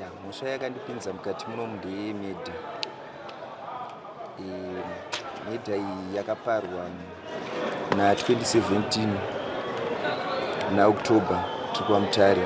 Ya, mhosva yakandipinza mukati munomu ndeyemedha. Mhedha iyi yakaparwa na 2017 muna October tiri kwaMutare.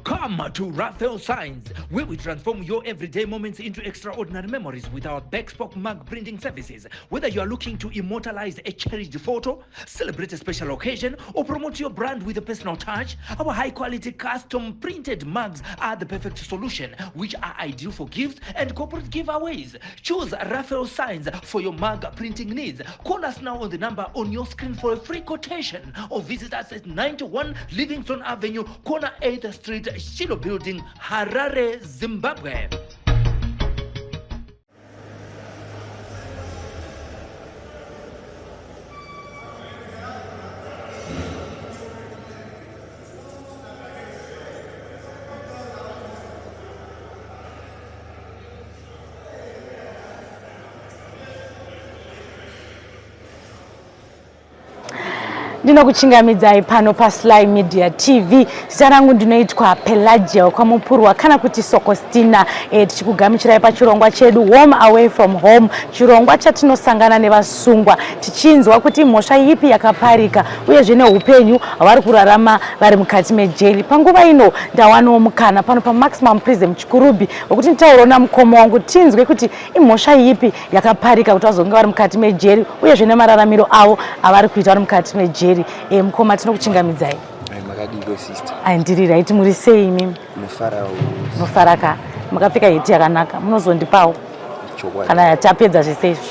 Come to Raphael Signs, where we transform your everyday moments into extraordinary memories with our bespoke mug printing services. Whether you are looking to immortalize a cherished photo, celebrate a special occasion, or promote your brand with a personal touch, our high quality custom printed mugs are the perfect solution, which are ideal for gifts and corporate giveaways. Choose Raphael Signs for your mug printing needs. Call us now on the number on your screen for a free quotation or visit us at 91 Livingston Avenue, corner 8th Street, Shiloh Building, Harare, Zimbabwe. Ndinokuchingamidzai pano paSly Media TV. Zita rangu ndinoitwa Pelagia wekwaMupurwa kana kuti Sokostina. E, tichikugamuchirai pachirongwa chedu Home Away From Home, chirongwa chatinosangana nevasungwa tichinzwa kuti mhosva ipi yakaparika uyezve neupenyu hwavari kurarama vari mukati mejeri. Panguva ino ndawanawo mukana pano paMaximum Prison Chikurubi wekuti nditaurewo namukoma wangu tinzwe kuti imhosva ipi yakaparika kuti vazonge vari mukati mejeri uyezve nemararamiro avo avari kuita vari mukati mejeri. E, mukoma tinokuchingamidzai. Makadiko sister? Ndiri right, muri sei imimi? Mufarawo. Mufaraka, makapfeka heti yakanaka, munozondipawo kana tapedza zvese izvi.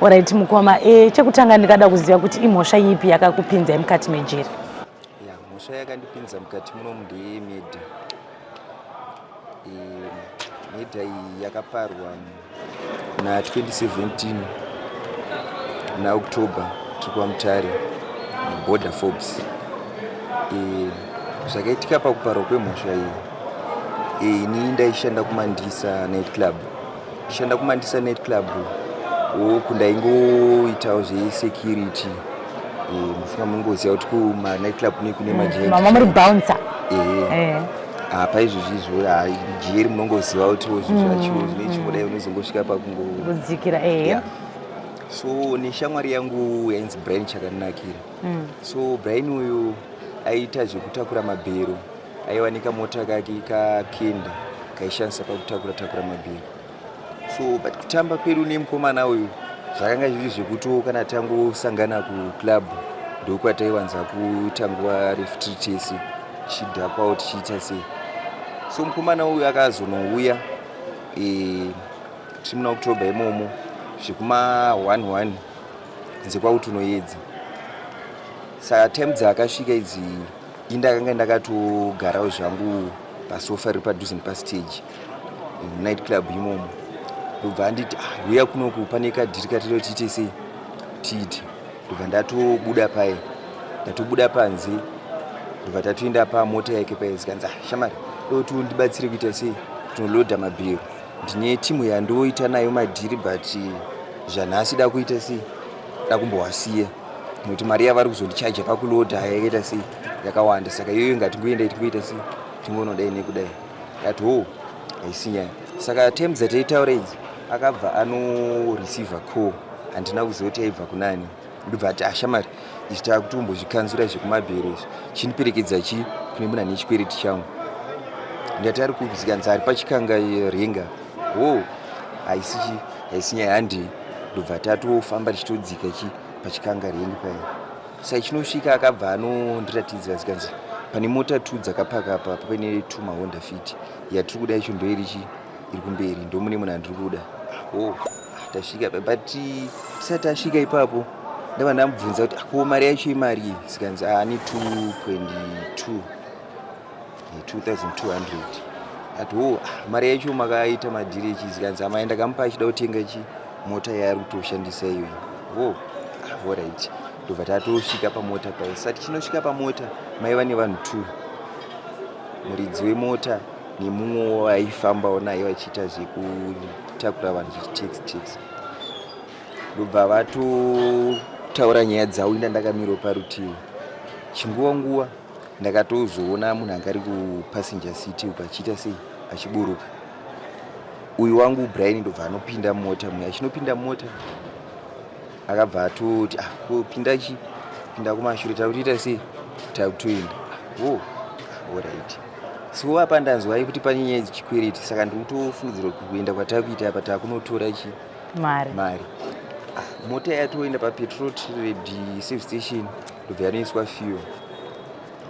Orit mukoma, e, chekutanga ndikada kuziva kuti imhosva ipi yakakupinzai mukati mejeri? Ya, mhosva yakandipinza mukati munomu ndeyemedha. Mhedha iyi yakaparwa na 2017 muna October tiri kwaMutare border Forbes. Zvakaitika pakuparwa kwemhosva iyi, ini ndaishanda kuMandisa night club. Ndishanda kuMandisa night club uku ndaingoitawo zvesecurity. Mufunga mungoziva kuti kuma night club kune majeri. Mama muri bouncer. Ehe. Apa izvozvi izvo jeri munongoziva kuti zvinhu zvacho zvinechingodai unozongosvika pakungodzikira. Ehe. So neshamwari yangu yainzi Brian Chakanakira. So Brian uyu aiita zvekutakura mabhero, aiva nekamota kake kakenda kaishandisa pakutakura takura mabhero. So but kutamba kwedu nemukomana uyu zvakanga zviri zvekuti kana tangosangana kuclub ndokwataiwanza kuita nguva refu tiri tese tichidhakwawo tichiita sei. So mukomana uyu akazonouya tiri muna October imomo zvekuma 11 kunze kwakutonoedza. Saka time dzaakasvika idzi indakanga ndakatogarawo zvangu pasofa riri padhuze nepastage night club imomo, ndobva anditi ah, uya kunoku pane kadhiri katiri tiite sei tiite. Ndobva ndatobuda paye, ndatobuda panze, ndobva tatoenda pamota yake paye, zikanzi ah, shamari doti undibatsire kuita sei tinolodha mabhero, ndine timu yandoita nayo madhiri but zvanhasi da kuita sei da kumbowasiya nekuti mari yavari kuzondichaja pakulodha yakaita sei yakawanda, saka iyoyo ngatingoenda tingoita sei tingonodai nekudai. Ndati ho, haisi nyaya. Saka time dzataitaura idzi akabva anoreceiver call, handina kuziva kuti yaibva kunani. Ndobva ati ashamari izvi takutombozvikanzura zvekumabhero izvi, chindiperekedza chi kune munhu ane chikwereti changu. Ndati ari kupi? Zikanzi ari pachikanga renga. Ho, haisi chi haisi nyaya, handei. Ndobva tatofamba tichitodzika chi pachikanga rengi paya. Saka chinosvika akabva anondiratidza, zikanzi pane mota 2 dzakapaka apa, paine 2 maHonda Fit, yatiri kuda icho ndoiri chi iri kumberi, ndomune munhu andiri kuda. Oh, tasvika, but tisati tasvika ipapo ndabva ndamubvunza kuti ko mari yacho imari iyi? Zikanzi ani 2.2 2200. Ati oh, mari yacho makaita madhiri echi? Zikanzi amai ndakamupa achida kutenga chi mota yaari kutoshandisa iyoyi. Oh, alright. Ndobva tatosvika pamota paye. Sati chinosvika pamota maiva nevanhu 2, muridzi wemota nemumwe aifambawo naye vachiita zvekutakura vanhu zvechitaxi taxi. Ndobva vatotaura nyaya dzavo, inda ndakamirawo parutivi chinguva nguva. Ndakatozoona munhu anga ari kupassenger seat uko achiita sei, achiburuka. Uyu wangu Brian ndobva anopinda mumota muya. Achinopinda mumota akabva atoti, ah, kupinda chi pinda kumashure, takutoita sei, takutoenda. Oh, alright. So apa ndanzwai kuti pane nyaya dzechikwereti, saka ndiri kutofungidzira kuti kuenda kwatakuita apa takunotora chi mari. Mari. Ah, mota yatoenda papetrol trade service station, ndobva yanoiswa fuel.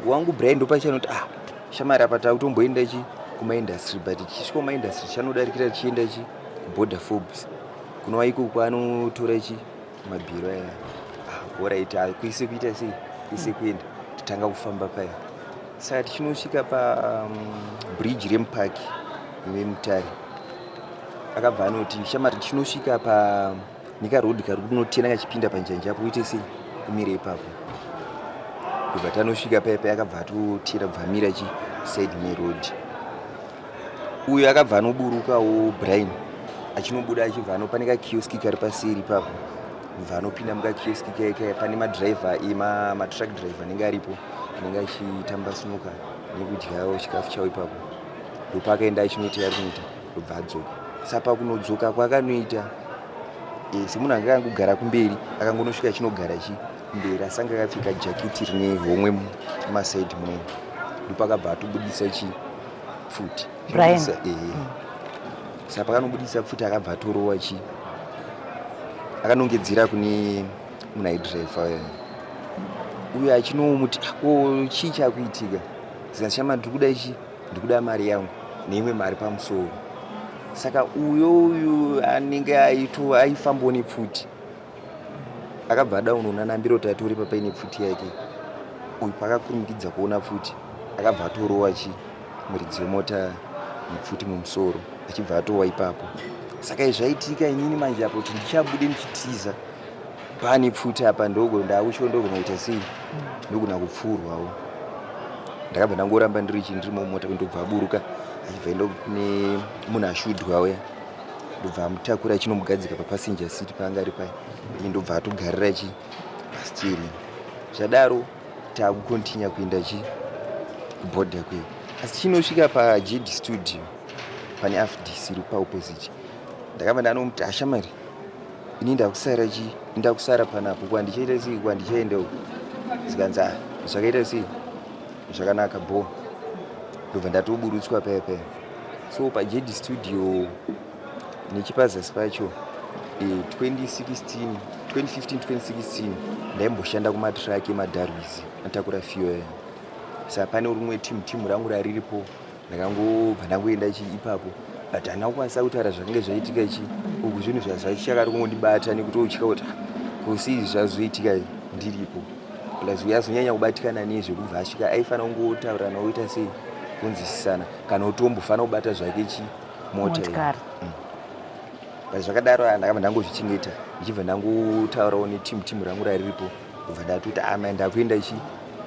Wangu Brian ndopachanoti, ah, shamari, apa takutomboenda chi kumaindustry, but tichisvika kumaindustry chanodarikira tichienda chi kuborder Forbes, kunova iko kwaanotora chi mabhiro aya. Ah, alright. Ah, kuise kuita sei, kuise kuenda, titanga kufamba paya. Saka tichinosvika pabridge remupaki vemutare, akabva anoti, shamari, tichinosvika pa nekarodhi kari kunotena kachipinda panjanji apo, uite sei, umire ipapo. Ndobva tanosvika paya paya, akabva atotera, bva amira chi side neroad. Uyo akabva anoburukawo Brian, achinobuda achibva ano pane kakioski kari paseri ipapo, bva anopinda mukakioski kaya kaya. Pane madhiraivha, matruck driver anenge aripo, anenge achitamba snooker nekudyawo chikafu chavo ipapo. Ndopaakaenda achinoita yari kunoita, ndobva adzoka. Saka pakunodzoka kwaakanoita, semunhu anga akangogara kumberi, akangonosvika achinogara chi kumberi, asi anga akapfeka jaketi rine homwe mumasaidi munomu. Ndopakabva atobudisa chi pfuti. Brian. Saka pakanobudisa pfuti, akabva atorowa chi akanongedzera kune munhu aidhiraivha uyo, achinomuti, ko chii chakuitika? Zikati, shama, ndiri kuda ichi, ndikuda mari yangu neimwe mari pamusoro. Saka uyo uyu anenge aito aifambawo nepfuti akabva ada unonanambira kuti atore papaine pfuti yake. Uyu pakakurumikidza kuona pfuti, akabva atorowa chi muridzi wemota nepfuti mumusoro, achibva atowa ipapo. Saka izvi zvaitika, inini manje apo kuti ndichabude ndichitiza pane pfuti apa, ndogo ndautyo, ndogona kuita sei, ndogona kupfuurwawo. Ndakabva ndangoramba ndiri chi ndiri mumota. Ndobva aburuka achibva enda kune munhu ashudwa uya, ndobva amutakura achinomugadzika papassenger seat paanga ari paya. Iye ndobva atogarira chi pasteering. Zvadaro takukontinya kuenda chi kubhodha kweyo, asi chinosvika paJD Studio pane AFDC iri paopposite, ndakabva ndanomuti, ashamari, ini ndakusara chi ndakusara panapo, kwandichaita sei, kwandichaenda uku? Zikanzi, ah, zvakaita sei, zvakanaka bo. Ndobva ndatoburutswa paya paya. So paJD Studio nechipazasi pacho, 2016, 2015, 2016 ndaimboshanda kumatraki emadarwis atakura fuel. Saka pane rumwe timu rangu rariripo, ndakangobva ndangoenda chi ipapo, but handina kukwanisa kutaura zvakange zvaitika chi uku. Zvinhu zvazvachichakari kungondibata nekutotya kuti, ah, kosi izvi zvazoitika ndiripo, plus uyo azonyanya kubatikana nezvekubva asvika, aifanira kungotaura naoita sei, kunzwisisana, kana utombofanira kubata zvake chi mota iyi. Motikari. But zvakadaro, ah, ndakabva ndangozvichengeta, ndichibva ndangotaurawo netimu rangu rariripo. Ndobva ndatoti, ama, ndakuenda chi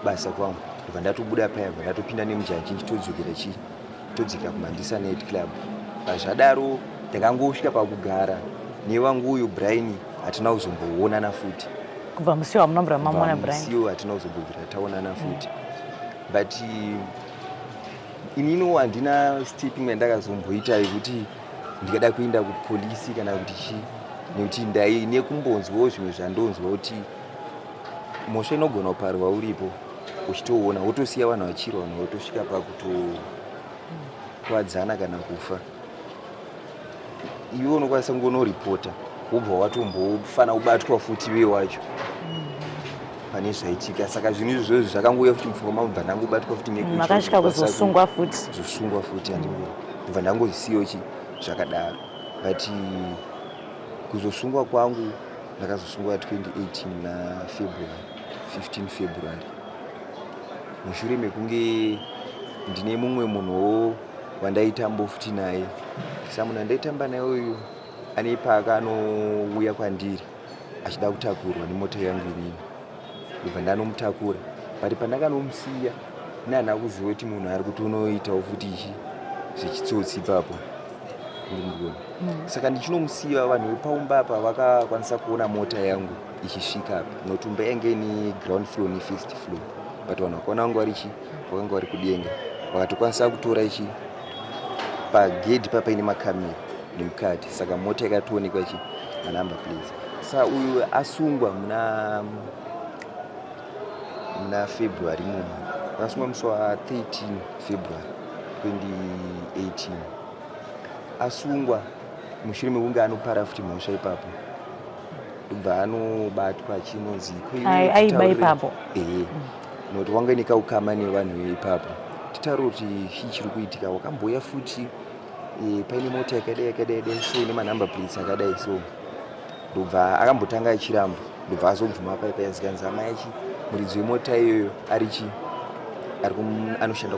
basa kwangu. Ndobva ndatobuda paya, bva ndatopinda nemujanji, ndichitodzokera chi todzokera kuMandisa Night Club. Pazvadaro ndakangosvika pakugara newangu uyu Brian, hatina kuzomboonana futi. Kubva musi wamunombura mamuona Brian? Musiwo hatina kuzombobvira taonana futi, but ininiwo handina step imwe yandakazomboita yekuti ndikada kuenda kupolisi kana kuti chii, nekuti ndai nekumbonzwawo zvimwe zvandonzwa kuti mhosva inogona kuparwa uripo uchitoona, wotosiya vanhu vachirwa, vanhu votosvika pakutokwadzana kana kufa. Iwe unokwanisa kungonoripota, wobva watombofana kubatwa futi iwe wacho pane zvaitika. Saka zvinhu izvozvo zvakangouya futi mupfungwa mangu, bva ndangobatwa futi. Makasvika kuzosungwa futi? Kuzosungwa futi, ndobva ndangozisiyawo chi zvakadaro. But kuzosungwa kwangu, ndakazosungwa 2018 naFebruary 15 February, mushure mekunge ndine mumwe munhuwo wandaitambo futi naye. Sa munhu andaitamba naye uyu ane paakanouya kwandiri achida kutakurwa nemota yangu inini, ndobva ndanomutakura, but pandakanomusiya nehana kuziva kuti munhu ari kutonoitawo futi ichi zvechitsotsi ipapo, ndimugona. Saka ndichinomusiya, vanhu vepaumba apa vakakwanisa kuona mota yangu ichisvika apa, nokuti umba yange ine ground floor nefirst floor. But vanhu vakaona vanga vari chi vakanga vari kudenga, vakatokwanisa kutora ichi pagedhi pa paine makamera nemukati. Saka mota yakatoonekwa chi manumber plates. Sa uyu asungwa muna February muno, akasungwa musi wa13 February 2018. Asungwa mushure mekunge anopara futi mhosva ipapo, ndobva anobatwa achinonzi Aiba ipapo. Ehe, nokuti wanga nekaukama nevanhu ipapo. Titaure kuti chii chiri kuitika. Wakambouya futi paine mota yakadai yakadai dai so, nemanumber plates akadai so. Ndobva akambotanga achiramba, ndobva azobvuma paipa yazikanzi amai achi muridzi wemota iyoyo ari chi ari anoshanda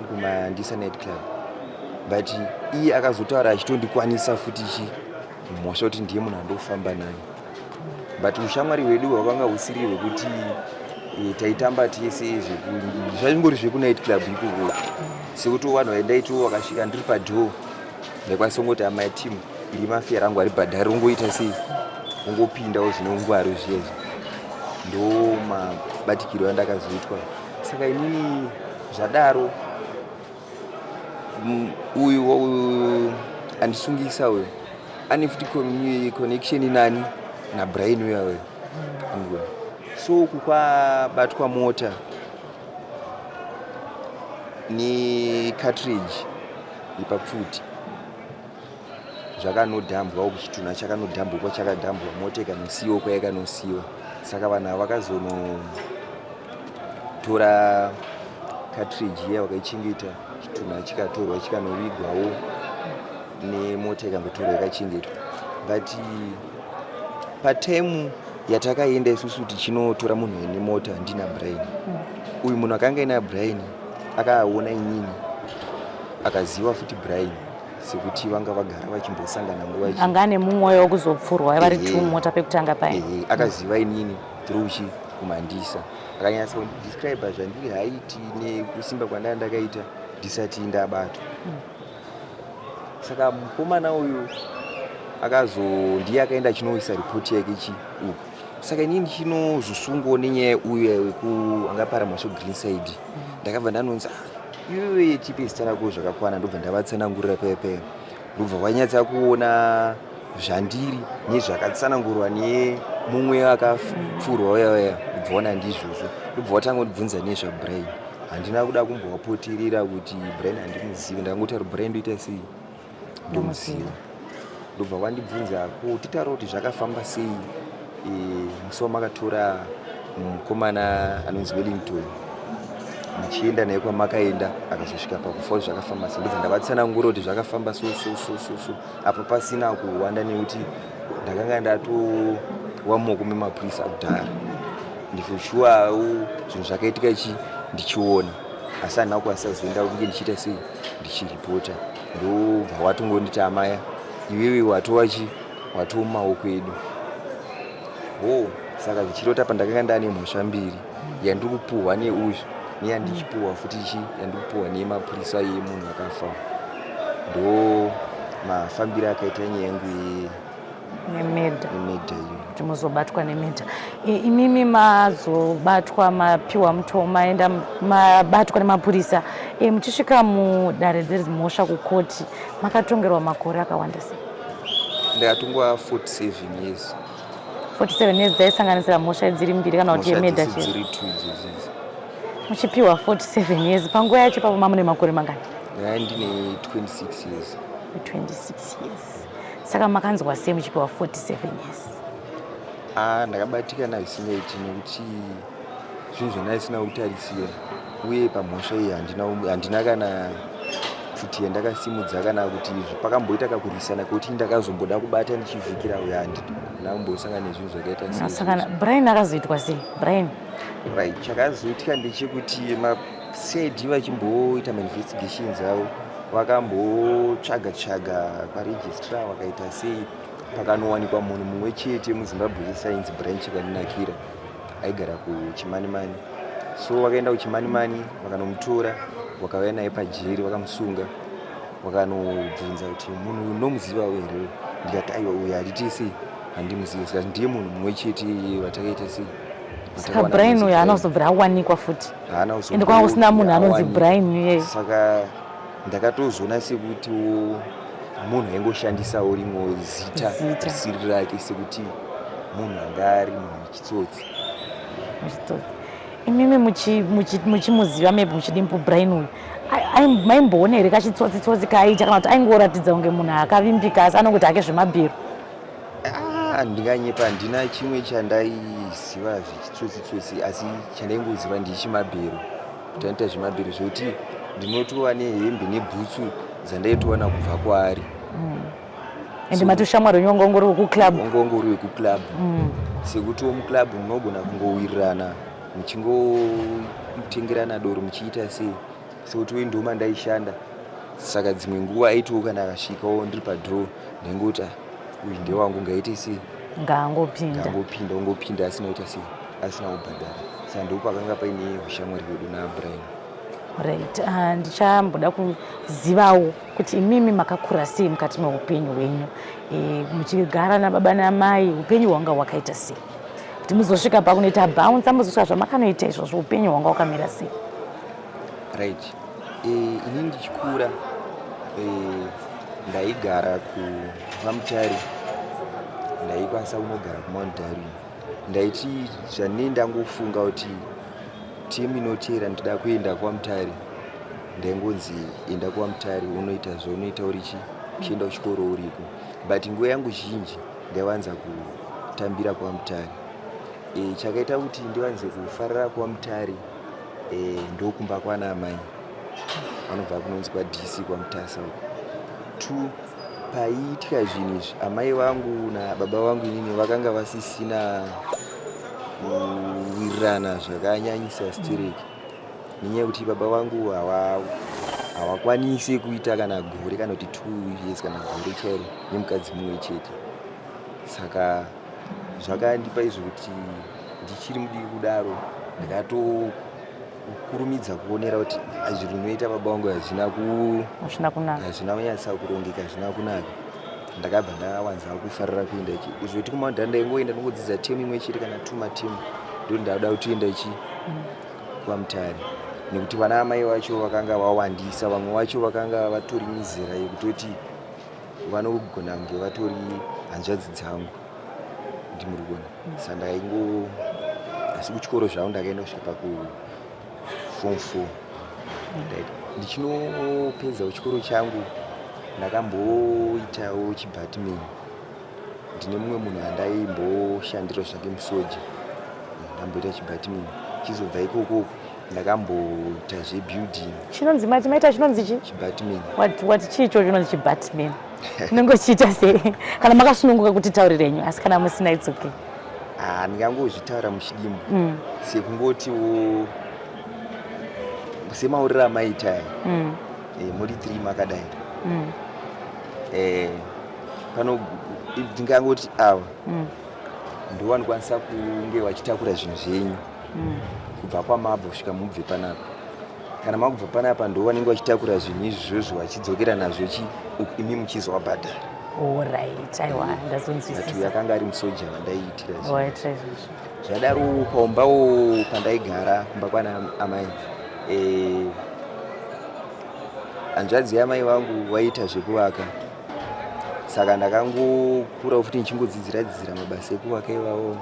kuMandisa Night Club. But iye akazotaura achitondikwanisa futi chi mhosva kuti ndiye munhu andofamba naye. But ushamwari hwedu hwakanga husiri hwekuti taitamba tese, zvaingori zvekunight club ikoko, sekuti vanhu vaindaitiwo vakasvika ndiri padoor, ndaikwanisa kungoti, "Amai team iri, mafare rangu haribhadhari." Ungoita sei, ungopindawo zvine ungwaru zviyezvi. Ndo mabatikiro andakazoitwa. Saka inini zvadaro, uyu andisungisa uyu ane futi connection nani, naBrian uya uyu. So uku kwabatwa mota necartridge yepapfuti, zvakanodhambwa uku, chitunha chakanodhambukwa, chakadhambwa, mota ikanosiyiwa kwaikanosiyiwa. Saka vanhu ava vakazonotora cartridge iya, vakaichengeta, chitunha chikatorwa chikanovigwawo, nemota ikangotorwa ikachengetwa. But patime yatakaenda isusu tichinotora munhu ine mota, ndina Brian, uyu munhu akanga ina Brian akaona inini, akaziva futi Brian, sekuti vanga vagara vachimbosangana nguva. Anga ane mumwe wekuzopfurwa vari two mota pekutanga pai. Ehe, akaziva inini through chi kuMandisa. Akanyatsa kundidescribe zvandiri haiti nekusimba kwandanga ndakaita ndisati ndabatwa. Saka mukomana uyu akazo ndiye akaenda achinoisa ripoti yake chi uku. Saka inini ndichinozosungwawo nenyaya uyu weku angapara mhosva Greenside, ndakabva ndanonzi, "Ah, iwewe tipe zita rako zvakakwana." Ndobva ndavatsanangurira paya paya, ndobva vanyatsa kuona zvandiri nezvakatsanangurwa nemumwe akapfurwa uya uya, ndobva ona ndizvozvo. Ndobva watanga kundibvunza nezvaBrian. Handina kuda kumbovapoterera kuti Brian handimuzivi. Ndakangoti Brian ndoita sei, ndomuziva. Ndobva wandibvunza ko titaura kuti zvakafamba sei musi wamakatora mukomana anonzi Wellington muchienda naye kwamakaenda, akazosvika pakufa, kuti zvakafamba sei. Ndobva ndavatsanangura kuti zvakafamba so so so so so, apo pasina kuwanda, nekuti ndakanga ndatowa mumaoko memapurisa kudhara. Ndifo shuwawo zvinhu zvakaitika ichi ndichiona, asi handina kukwanisa kuzoenda kunge ndichiita sei, ndichiripota. Ndobva watongonditi, "Amaya, iwewe watova chi watova mumaoko edu ho." Saka zvichirota pandakanga ndane mhosva mbiri, yandiri kupuhwa neuzvi neyandichipuhwa futi chi yandiri kupuhwa nemapurisa yemunhu akafa. Ndo mafambiro akaita nyaya yangu nemurder. Yemurder iyo. Kuti muzobatwa nemurder. Imimi mazobatwa, mapiwa mutomo, maenda mabatwa nemapurisa, muchisvika mudare dzemhosva kukoti, makatongerwa makore akawanda sei? Ndakatongwa 47 years. 47 years dzaisanganisira mhosva dziri mbiri kana kuti Mhosva yemurder dzese chete? Dziri two idzodzi. Muchipiwa 47 years, panguva yacho ipapo mamune makore mangani? Ndanga ndine 26 years. 26 years. Saka makanzwa sei muchipiwa 47 years? Ah, ndakabatikana zvisingaiti, nekuti zvinhu zvandanga kutarisira, uye pamhosva iyi handina kana pfuti yandakasimudza, kana kuti pakamboita kakurwisana kekuti ndakazomboda kubata ndichivhikira uyo. Handina kumbosangana nezvinhu zvakaita. Saka Brian akazoitwa sei, Brian? Right, chakazoitika ndechekuti maCID vachimboita mainvestigations avo, vakambotsvaga tsvaga kwaregistrar, vakaita sei, pakanowanikwa munhu mumwe chete muZimbabwe yeScience branch Kandinakira, aigara kuChimanimani. So vakaenda kuChimanimani, vakanomutora, vakauya naye pajeri, vakamusunga, vakanobvunza kuti, "Munhu uyu unomuzivawo here?" Ndikati, "Aiwa, uyu handiti sei, handimuzivi." Saka ndiye munhu mumwe chete vatakaita sei. Saka Brian uyo haana kuzobvira awanikwa futi? Haana. Ende kwanga kusina munhu anonzi Brian iyeye. Saka ndakatozoona sekuti munhu aingoshandisawo rimwe zita risiri rake, sekuti munhu anga ari munhu wechitsotsi. Wechitsotsi. Imimi muchimuziva, maybe muchidimbu, Brian uyu maimboona here kachitsotsi tsotsi kaaita, kana kuti aingoratidza kunge munhu akavimbika asi anongoti hake zvemabhero? Ah, ndinganyepa, handina chimwe chandaiziva zvechitsotsi-tsotsi, asi chandaingoziva ndichimabhero, kuti anoita zvemabhero, zvekuti ndinotova nehembe nebhutsu dzandaitowana kubva kwaari. Ende mati ushamwari wenyu wanga ungori wekuclub? Wanga ungori wekuclub. Sekutiwo muclub munogona kungowirirana, muchingotengerana doro, muchiita sei, sekuti uyu ndoma ndaishanda. Saka dzimwe nguva aitiwo kana akasvikawo ndiri padoor, ndaingoti, "Ah, uyu ndewangu, ngaite sei?" Ngaangopinda. Ngaangopinda, ungopinda asina kuita sei, asina kubhadhara. Saka ndopakanga paine ushamwari hwedu naBrian. Right. Ndichamboda kuzivawo kuti imimi makakura sei mukati meupenyu hwenyu, muchigara nababa namai, upenyu hwanga hwakaita sei kuti muzosvika pakunoita bouncer, muzosvika zvamakanoita izvozvo, upenyu hwanga hwakamira sei? Right, inini ndichikura ndaigara kuMamutare, ndaikwanisa kunogara kuMount Darwin. Ndaiti zvanei ndangofunga kuti timu inoteera ndida kuenda kwaMutare, ndaingonzi enda kwaMutare unoita zvaunoita urichi uchienda kuchikoro uriko. But nguva yangu zhinji ndaiwanza kutambira kwaMutare. Chakaita kuti ndiwanze kufarira kwaMutare, ndokumba kwana amai, vanobva kunonzi kwaDC kwaMutasa uko. Two, paiitika zvinhu izvi, amai vangu nababa vangu inini vakanga vasisina kuwirirana zvakanyanyisa stereki, nenyaya yekuti baba vangu havakwanisi kuita kana gore kana kuti 2 years kana gore chairo nemukadzi mumwe chete. Saka zvakandipa izvo kuti ndichiri mudiki kudaro ndakatokurumidza kuonera kuti zvinhu zvinoita baba vangu hazvina Hazvina kunaka. Hazvina kunyatsa kurongeka, hazvina kunaka. Ndakabva ndawanza kufarira kuenda ichi izvo kuti kuMount ndaingoenda ndongodzidza temu imwe chete kana two matemu, ndo ndauda kutoenda ichi kwaMutare, nekuti vana amai vacho vakanga vawandisa, vamwe vacho vakanga vatori mizera yekutoti vanogona kunge vatori hanzvadzi dzangu, ndimuri kuona. Saka ndaingo, asi kuchikoro zvangu ndakaenda kusvika paku form four. Ndichinopedza kuchikoro changu ndakamboitawo chibatman. Ndine mumwe munhu andaimboshandira zvake, musoja. Ndamboita chibatman. Chizobva ikoko ndakamboita zvebuilding. Chinonzi, mati maita chinonzi chi? Chibatman. What chii icho chinonzi chibatman? Chinenge chiita sei? Kana makasununguka kuti taurirenyu, asi kana musina, it's okay. Ah, ndingangozvitaura muchidimbu. Sekungotiwo semauriro amaita aya, muri three makadai, pano ndingangoti ava ndo vanokwanisa kunge vachitakura zvinhu zvenyu kubva kwamabva kusvika mubve panapa. Kana makubva panapa, ndo vanenge vachitakura zvinhu izvozvo vachidzokera nazvo chi uku, imi muchizovabhadhara. Alright, aiwa, ndazonzwisisa. Yakanga ari musoja vandaiitira zvinhu. Waitira izvozvo. Zvadaro paumbawo pandaigara kumba kwana amai, hanzvadzi yamai vangu vaiita zvekuvaka. Saka ndakangokura futi ndichingodzidzira dzidzira mabasa ekuvaka ivavo.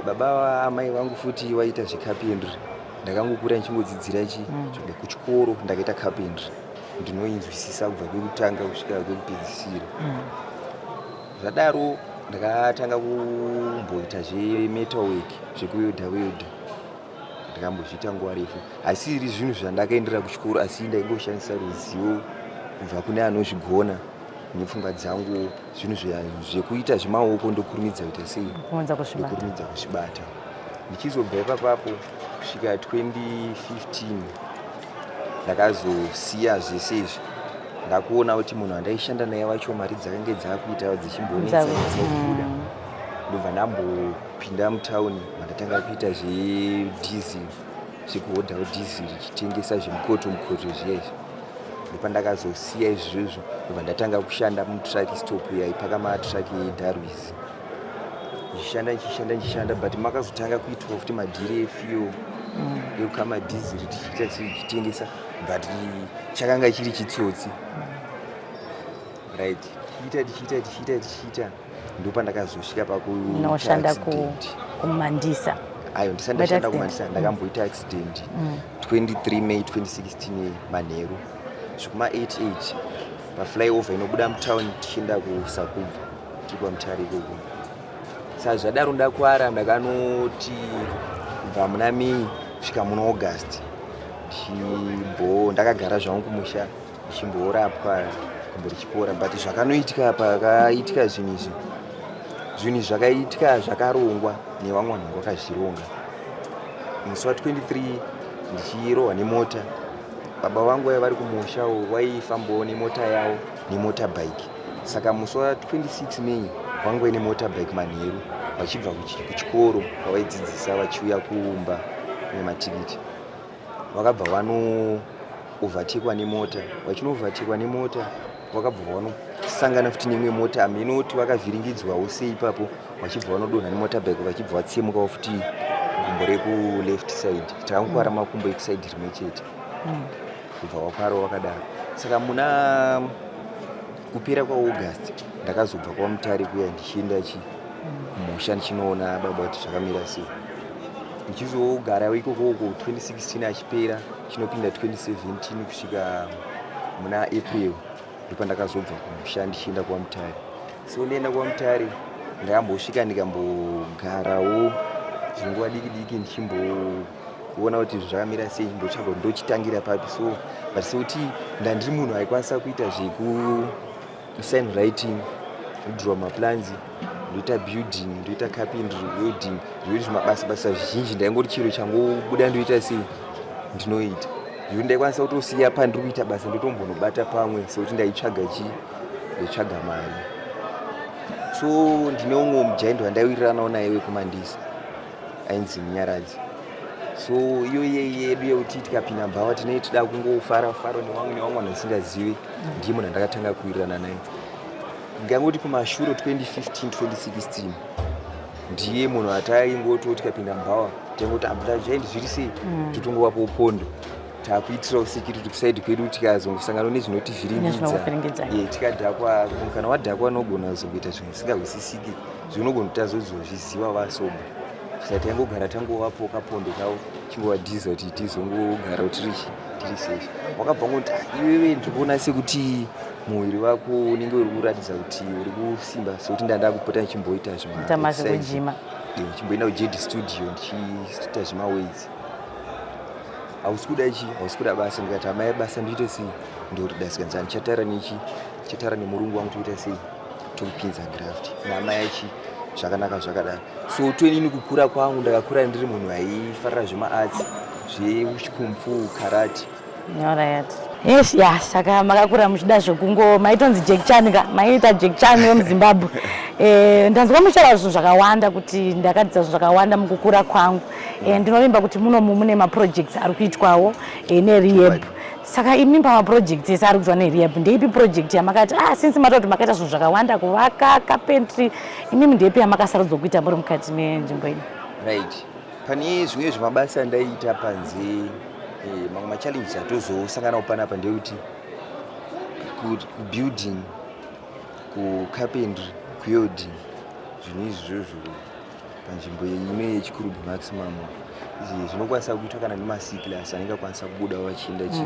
Baba vaamai vangu futi vaiita zvecarpentry. Ndakangokura ndichingodzidzira chi kuchikoro ndakaita carpentry, ndinoinzwisisa kubva kwekutanga kusvika kwekupedzisira. Zvadaro ndakatanga kumboita zvemetalwork, zvekuwelda welda. Ndakambozviita nguva refu, asi iri zvinhu zvandakaendera kuchikoro, asi ndaingoshandisa ruzivo kubva kune anozvigona nepfungwa dzangu. Zvinhu zvekuita zvemaoko ndokurumidza kuita sei? Kuunza kuzvibata. Ndokurumidza kuzvibata. Ndichizobva ipapapo kusvika 2015 ndakazosiya zvese izvi, ndakuona kuti munhu andaishanda naye wacho mari dzakange dzakuita dzichimbonetsa kubuda. Ndobva ndambopinda mutauni, mandatanga kuita zvedhiziri, zvekuhodhawo dhiziri, richitengesa zvemukoto mukoto zviya izvi. Ndopandakazosiya izvozvo, ndobva ndatanga kushanda mutruck stop yaipaka matruck eDarwis. Ndichishanda, ndichishanda, ndichishanda, but makazotanga kuitwa futi madhiri efuel ekukama dhiziri, tichiita tichitengesa, but chakanga chiri chitsotsi, right? Tichiita, tichiita, tichiita, tichiita, ndopandakazosvika pakuita Unoshanda accident. kuMandisa? Ayo, ndisati Waita ndashanda accident? kuMandisa, ndakamboita accident 23 May 2016 manheru, zvekuma 88, paflyover inobuda mutown tichienda kuSakubva, tiri kwaMutare ikoko. Saka zvadaro ndakwara, ndakanoti kubva muna May kusvika muna August ndichimbo ndakagara zvangu kumusha, ndichimborapwa gumbo richipora. But zvakanoitika, pakaitika zvinhu izvi, zvinhu izvi zvakaitika zvakarongwa nevamwe vanhu vanga vakazvironga. Musi wa23 ndichirohwa nemota, baba vangu vaiva vari kumusha, vaifambawo nemota yavo, nemotorbike. Saka musi wa26 May vanga vaine motorbike manheru, vachibva kuchikoro kwavaidzidzisa, vachiuya kumba nematikiti, vakabva vano-overtakwa nemota. Vachino-overtakwa nemota, vakabva vanosangana futi neimwe mota, haminoti vakavhiringidzwawo sei ipapo, vachibva vanodonha nemotorbike, vachibva vatsemukawo futi gumbo rekuleft side. Takangokwara makumbo ekuside rimwe chete, kubva wakwarawo wakadaro. Saka muna kupera kwaAugust ndakazobva kwaMutare kuya ndichienda chi kumusha, ndichinoona baba kuti zvakamira sei. Ndichizogara ikokoko 2016 achipera, chinopinda 2017, kusvika muna April, ndopandakazobva kumusha ndichienda kwaMutare. So ndienda kwaMutare, ndakambosvika, ndikambogarawo zvinguva diki diki, ndichimboona kuti zvinhu zvakamira sei, mbotsvaga kuti ndochitangira papi. So but sekuti ndandiri munhu aikwanisa kuita zveku sign writing, kudraw maplans, ndoita building, ndoita carpentry, welding, zvekuti zvimabasa basa zvizhinji ndaingoti chiro changobuda ndoita sei, ndinoita. Zvekuti ndaikwanisa kutosiya pandiri kuita basa, ndotombonobata pamwe, sekuti ndaitsvaga chi ndaitsvaga mari. So ndine umwe mujaindi wandaiwiriranawo naye wekuMandisa, ainzi Munyaradzi. So iyo iye yedu yekuti tikapinda mbava tinenge tida kungofara faro nevamwe nevamwe vanhu vasingazivi, ndiye munhu andakatanga kuwirirana naye. Ndingangoti kumashure 2015, 2016, ndiye munhu ataingoti tikapinda mubhawa taingoti, "Abuda jaindi, zviri sei?" Totongovapo pondo, takuitirawo security kuside kwedu. Tikazongosangana nezvinotivhiringidza. Nezvinokuvhiringidza. Ye, tikadhakwa, kana wadhakwa unogona kuzongoita zvinhu zvisingahwisisiki, zvinogona kuti tazozozviziva vasober. Saka taingogara tangovapo kapondo kavo, chingovadhiza kuti tizongogara tiri safe. Wakabva ngoti, "Ah, iwewe ndikuona sekuti muviri wako unenge uri kuratidza kuti uri kusimba," sekuti ndanda kupota ndichimboita Kuita mazvekujima. Ndichimboenda kuJed Studio, ndichiita zvemaweights. "Hausi kuda chi hausi kuda basa?" Ndikati, "Amai, basa ndoite sei? Ndorida." Sikanzi, "Handichataura nechi ndichataura nemurungu wangu, toita sei, tokupinza graft namai achi." Zvakanaka zvakadaro. So toinini kukura kwangu, ndakakura ndiri munhu aifarira zvemaarts, zvekung fu, karate. Alright. Yes, ya, saka makakura muchida zvekungo maitonzi Jack Chan ka, maiita Jack Chan wemuZimbabwe. Ndanzwa muchitaura zvinhu zvakawanda, kuti ndakadzidza zvinhu zvakawanda mukukura kwangu. Ndinovimba kuti munomu mune maprojects ari kuitwawo nerehab. Saka imi pamaprojects ese ari kuitwa nerehab, ndeipi project yamakati, ah, since mataura kuti makaita zvinhu zvakawanda, kuvaka, carpentry, imimi ndeipi yamakasarudzwa kuita muri mukati menzvimbo ino? Right, pane zvimwe zvemabasa andaiita panze. Mamwe machallenges atozosanganawo panapa ndeyekuti kubuilding, kucarpentry, kuwelding, zvinhu izvozvo panzvimbo ino yeChikurubi Maximum izvi zvinokwanisa kuitwa kana nemaclass anenge akwanisa kubudawo vachienda chi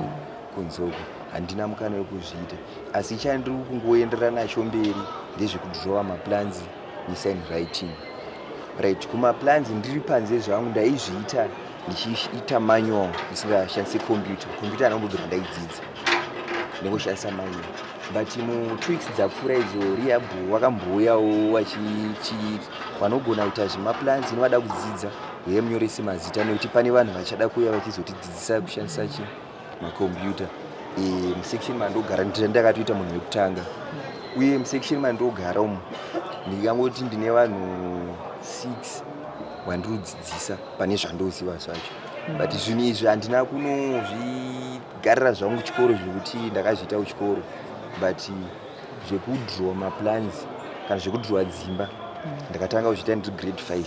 kunze uko, handina mukana wekuzviita. Asi chandiri kungoenderera nacho mberi ndezvekudhirowa maplans nesign writing. Right, kumaplans ndiri panze zvangu ndaizviita ndichiita manual, ndisingashandisi computer. Computer anombobvira ndaidzidza, ndingoshandisa manual. But mu2 weeks dzapfuura idzo, rehab vakambouyawo vachiti vanogona kuita zvemaplans nevada kudzidza, uye munyorese mazita, nekuti pane vanhu vachada kuuya vachizotidzidzisa kushandisa chi makombiyuta. Musection mandogara ndakatoita munhu wekutanga, uye musection mandogara umu ndikangoti ndine vanhu 6 vandiri kudzidzisa pane zvandoziva zvacho. But zvinhu izvi handina kunozvigarira zvangu chikoro, zvekuti ndakazviita kuchikoro, but zvekudhirowa maplans kana zvekudhirowa dzimba. Ndakatanga kuzviita ndiri grade 5.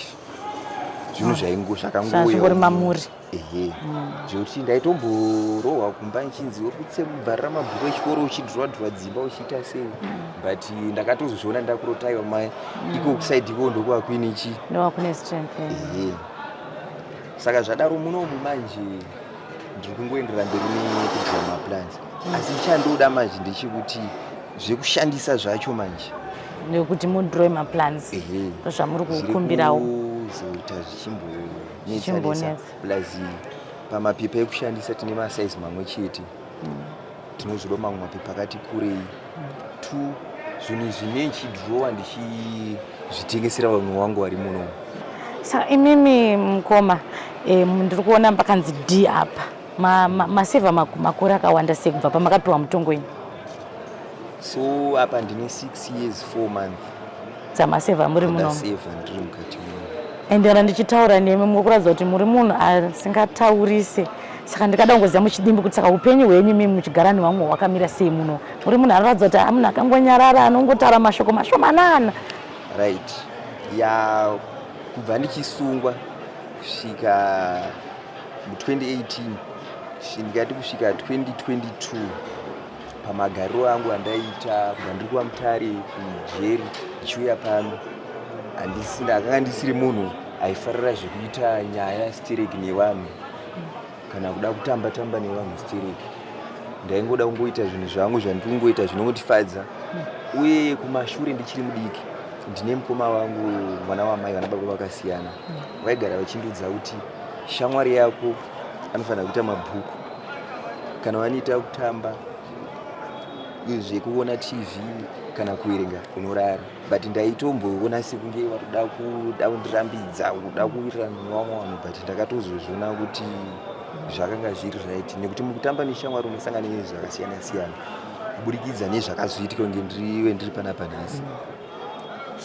Zvinhu zvaingo zvakangouya zvingori mamuri. Ehe, zvekuti ndaitomborohwa kumba nchinzi uri kutsemubvarira mabhuku echikoro, uchidhurwa dhurwa dzimba, uchiita sei, but ndakatozozviona ndakurotaiwa mai iko kusaidi iko ndokuva kuine chi Ndova kune strength. Ehe, saka zvadaro munomu manje ndiri kungoenderera mberi nekudhura maplans, asi chandoda manje ndechekuti zvekushandisa zvacho manje. Nekuti mudrowe maplans. Ehe. Zvamuri kukumbirawo. Kuzoita zvichimbonetsa. Zvichimbonetsa. Plus pamapepa ekushandisa tine masaizi mamwe chete, tinozoda mamwe mapepa akati kurei. Two, zvinhu izvi ndichidhirowa ndichizvitengesera vamwe vangu vari munomu. Saka imimi mukoma, ndiri kuona pakanzi D apa. Masevha makore akawanda sei kubva pamakapiwa mutongo wenyu? So apa ndine 6 years 4 months. Dzamasevha muri munomu. Ndasevha ndiri mukati muno. Ende kana ndichitaura nemi, muri kuratidza kuti muri munhu asingataurise, saka ndikada kungoziva muchidimbu kuti saka upenyu hwenyu imimi muchigara nevamwe hwakamira sei muno? Muri munhu anoratidza kuti munhu akangonyarara, anongotaura mashoko mashomanana. Right, ya, kubva ndichisungwa kusvika mu2018, ndikati kusvika 2022, pamagariro angu andaiita kubva ndiri kuvaMutare kujeri ndichiuya pano, handisi ndakanga ndisiri munhu aifarira zvekuita nyaya stereki nevanhu kana kuda kutamba tamba nevanhu stereki. Ndaingoda kungoita zvinhu zvangu zvandiri kungoita zvinongotifadza. Uye kumashure ndichiri mudiki, ndine mukoma wangu, mwana wamai vana baba vakasiyana, vaigara vachindiudza kuti shamwari yako anofanira kuita mabhuku. Kana vanoita kutamba zvekuona TV kana kuverenga, unorara. But ndaitomboona sekunge vakuda kuda kundirambidza, kuda kuwirirana nevamwe vanhu, but ndakatozozviona kuti zvakanga zviri right, nekuti mukutamba neshamwari unosangana nezvakasiyana siyana kuburikidza nezvakazoitika kunge ndiriwe ndiri panapa nhasi.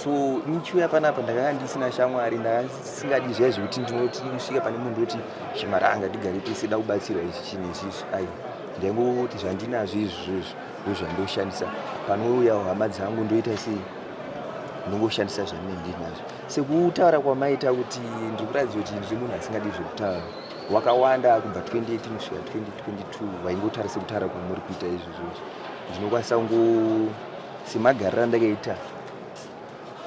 So nichiuya panapa ndakanga ndisina shamwari, ndakasingadi zviya zvekuti ndinoti kusvika pane munhu ndoti, "Shamwari, anga ndigare tese, da kubatsirwa izvi, chinhu izvizvi." Ai, ndaingoti zvandinazvo izvozvo ndozvandoshandisa. Panouyawo hama dzangu ndoita sei, ndongoshandisa zvandinenge ndinazvo. Sekutaura kwamaita kuti ndiri kuratidza kuti ndiri munhu asingadi zvekutaura, wakawanda kubva 2018 kusvika 2022 vaingotaura sekutaura kwamuri kuita izvozvo. Ndinokwanisa kungo semagariro andakaita,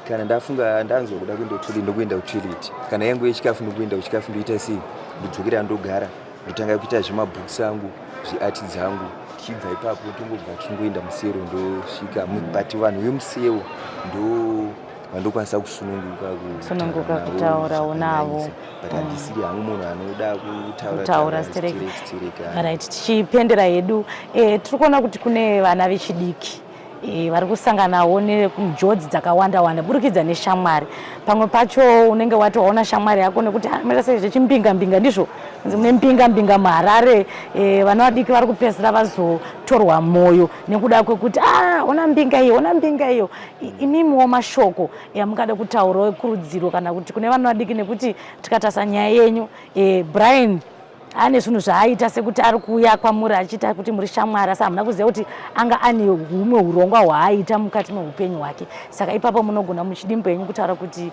kana ndafunga ndanzwa kuda kuenda kutoilet, ndokuenda kutoilet. Kana yangu yechikafu, ndokuenda kuchikafu, ndoita sei, ndodzokera, ndogara, ndotanga kuita zvemabooks angu, zveart dzangu. Tichibva ipapo tongobva tichingoenda musero, ndosvika, but vanhu vemusero ndo vandokwanisa kusununguka. Kusununguka kutaurawo navo. But handisiri hangu munhu anoda kutaura. Kutaura stereki. Stereki. Right, tichipendera hedu, tiri kuona kuti kune vana vechidiki vari kusanganawo nenjodzi dzakawanda wanda burikidza neshamwari. Pamwe pacho unenge wati waona shamwari yako nekuti, "Ah, maita sei zvechimbinga mbinga?" Ndizvo mune mbinga mbinga muHarare. Vana vadiki vari kupedzisira vazotorwa mwoyo nekuda kwekuti, "Ah, ona mbinga iyo, ona mbinga iyo." Imimiwo mashoko yamungada kutaurawo ekurudziro kana kuti kune vana vadiki, nekuti tikatarisa nyaya yenyu, Brian ane zvinhu zvaaita sekuti ari kuuya kwamuri achiita kuti muri shamwari, asi hamuna kuziva kuti anga ane humwe urongwa hwaaita mukati meupenyu hwake. Saka ipapo munogona muchidimbo yenyu kutaura kuti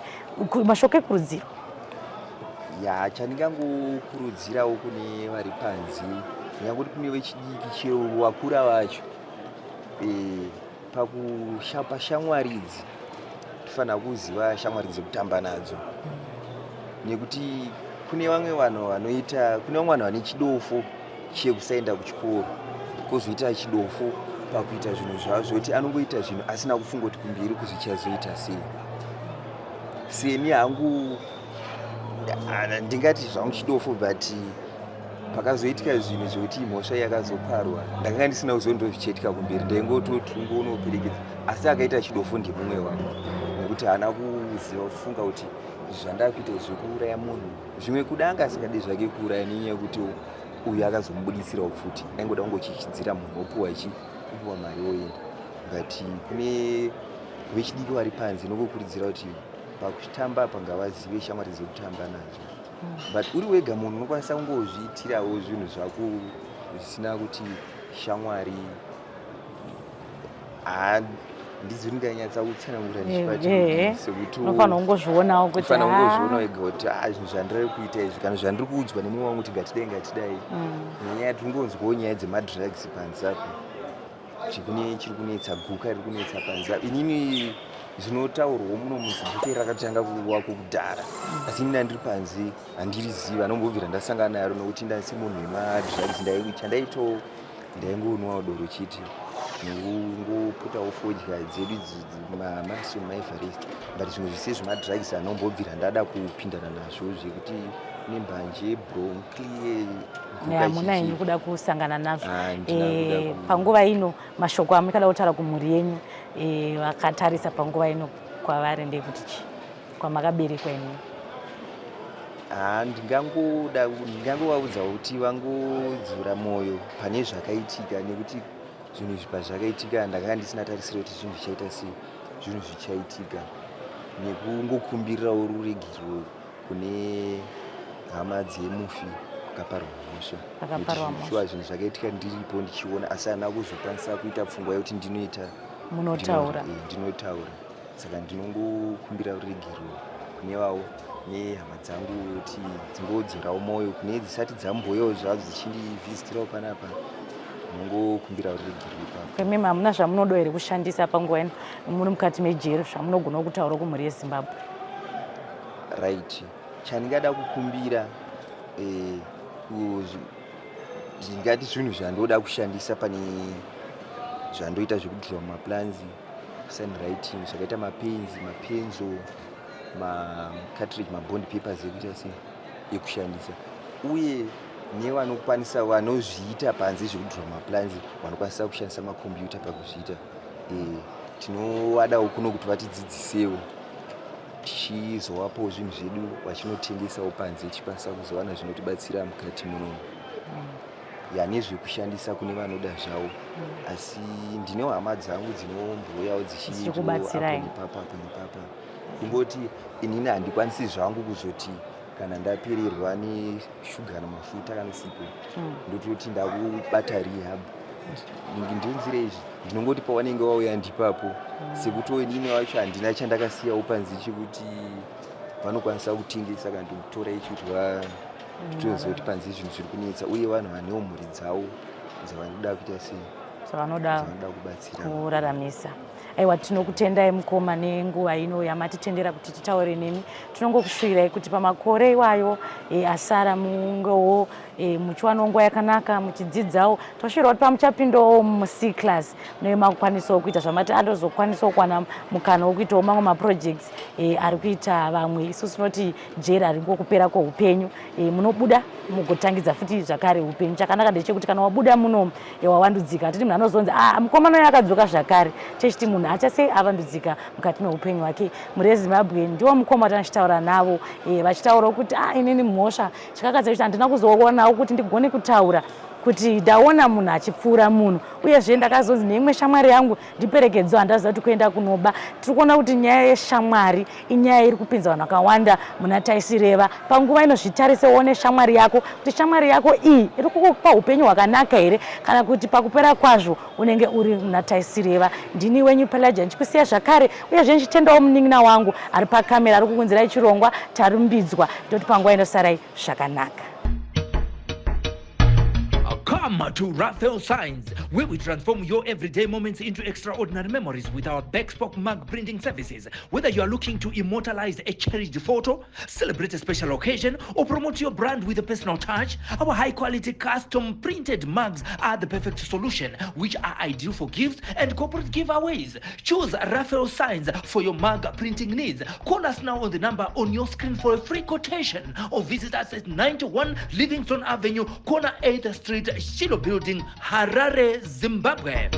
mashoko ekurudziro. Ya, chandingangokurudzirawo kune vari panze, nyangoti kune vechidiki, chero vakura vacho, pashamwari idzi tofanira kuziva shamwari dzekutamba nadzo, nekuti kune vamwe vanhu vanoita, kune vamwe vanhu vane chidofo chekusaenda kuchikoro, kwozoita chidofo pakuita zvinhu zvavo zvekuti anongoita zvinhu asina kufunga kuti kumberi kuzvichazoita sei. Seni hangu ndingati zvangu chidofo, but pakazoitika zvinhu zvekuti mhosva yakazoparwa, ndakanga ndisina kuziva zvichaitika kumberi. Ndaingototi ungonoperekedza, asi akaita chidofo ndemumwe wangu, nekuti haana kuziva kufunga kuti zvandakuita zvekuuraya munhu. Zvimwe kuda anga asingadi zvake kuuraya, nenyaya yekuti uyu akazomubuditsirawo pfuti, aingoda kungochichidzira munhu, opuwa chi opuwa mari, oenda. But kune vechidiki vari panze, nokukurudzira kuti pakutamba apa ngavazive shamwari dzekutamba nadzo. But uri wega munhu unokwanisa kungozviitirawo zvinhu zvako zvisina kuti shamwari. Handizivi ndinganyatsa kutsanangura ndichibati sekuti unofanira kungozvionawo kuti unofanira kungozviona wega kuti ah, zvinhu zvandiri kuita izvi kana zvandiri kuudzwa nemumwe wangu kuti ngatidai, ngatidai. Nenyaya tiri kungonzwawo nyaya dzemadrugs panze apo, chikune chiri kunetsa, guka riri kunetsa panze apo. Inini zvinotaurwawo muno muzi, guka rakatanga kuvako kudhara, asi inini andiri panze handirizivi, anombobvira ndasangana naro, nokuti ndasi munhu wemadrugs. Chandaitawo ndaingonwawo doro chete nekungoputawo fodya dzedu maMason, maEvarest, but zvimwe zvise zvemadrugs anombobvira ndada kupindana nazvo, zvekuti nembanje, broncleer. Hamuna henyu kuda kusangana nazvo. Handina kuda. Panguva ino mashoko amukada kutaura kumhuri yenyu vakatarisa panguva ino kwavari ndekuti chi kwamakaberekwa imi? Ha, ndingangovaudza kuti vangodzora mwoyo pane zvakaitika, nekuti zvinhu izvi pazvakaitika ndakanga ndisina tarisiro kuti zvinhu zvichaita sei, zvinhu zvichaitika, nekungokumbirirawo ruregerero kune hama dzemufi vakaparwa mhosva. Vakaparwa mhosva. Shuwa zvinhu zvakaitika ndiripo ndichiona, asi handina kuzokwanisa kuita pfungwa yekuti ndinoita Munotaura. Ndinotaura. Saka ndinongokumbira ruregerero kune vavo nehama dzangu kuti dzingodzorawo mwoyo, kune dzisati dzamboyawo zvadzo dzichindivhizitirawo panapa, ndinongokumbira ruregerero ipapo. Kwemimi hamuna zvamunoda here kushandisa panguva ino muri mukati mejeri, zvamunogona kutaura kumhuri yeZimbabwe? Right, chandingada kukumbira, ndingati zvinhu zvandoda kushandisa pane zvandoita zvekudhirowa maplans, signwriting, zvakaita mapenzi, mapenzo, macartridge, mabond papers ekuita sei, ekushandisa, uye nevanokwanisa vanozviita panze zvekudhirowa maplans, vanokwanisa kushandisa makombiyuta pakuzviita, tinovadawo kuno kuti vatidzidzisewo, tichizovapawo zvinhu zvedu vachinotengesawo panze, tichikwanisa kuzowana zvinotibatsira mukati munomu ya nezvekushandisa kune vanoda zvavo. Asi ndinewo hama dzangu dzinombouyawo. Dzichikubatsirai. Nepapa apo nepapa. Kungoti inini handikwanisi zvangu kuzoti kana ndapererwa neshuga namafuta kana sipo, ndototi ndakubata rehab. Ndinzire izvi, ndinongoti pawanenge wauya ndipapo, sekuti inini wacho handina chandakasiyawo panze chekuti vanokwanisa kutengesa kana kutora ichi, kuti toziva kuti panze zvinhu zviri kunetsa, uye vanhu vanewo mhuri dzavo dzavanoda kuita sei, zvavanoda dzavanoda kubatsira. Kuraramisa. Aiwa, tinokutendai mukoma nenguva ino yamatitendera kuti titaure nemi. Tinongokushuvirai kuti pamakore iwayo asara mungewo muchiwanawo nguva yakanaka muchidzidzawo. Toshuvira kuti pamuchapindawo muC class munenge makukwanisawo kuita zvamati andozokwanisawo kuwana mukana wekuitawo mamwe maprojects ari kuita vamwe. Isusu tinoti jeri haringokupera kweupenyu. Munobuda mugotangidza futi zvakare upenyu. Chakanaka ndechekuti kana wabuda muno wavandudzika. Hatiti munhu anozonzi, "Ah, mukomana uyo akadzoka zvakare." Techiti munhu achasei avandudzika mukati meupenyu hwake. Mhuri yeZimbabwe, ndiwo mukoma watanichitaura navo, vachitaurawo kuti, "Ah, inini mhosva chakakadza kuti handina kuzoonawo kuti ndigone kutaura kuti ndaona munhu achipfuura munhu, uyezve ndakazonzi neimwe shamwari yangu ndiperekedzo, handaziva kuti kuenda kunoba." Tiri kuona kuti nyaya yeshamwari inyaya iri kupinza vanhu vakawanda muna taisireva panguva ino. Zvitarise uone shamwari yako, kuti shamwari yako iyi iri kukupa upenyu hwakanaka here, kana kuti pakupera kwazvo unenge uri muna taisireva. Ndini wenyu Pelagia, ndichikusiya zvakare, uyezve ndichitendawo munin'ina wangu ari pakamera ari kukunzirai chirongwa, Tarumbidzwa. Ndoti panguva inosarai zvakanaka. Come to Raphael Signs, where we transform your everyday moments into extraordinary memories with our bespoke mug printing services. Whether you are looking to immortalize a cherished photo, celebrate a special occasion, or promote your brand with a personal touch, our high quality custom printed mugs are the perfect solution, which are ideal for gifts and corporate giveaways. Choose Raphael Signs for your mug printing needs. Call us now on the number on your screen for a free quotation or visit us at 91 Livingston Avenue, corner 8th Street, Shiloh Building, Harare, Zimbabwe.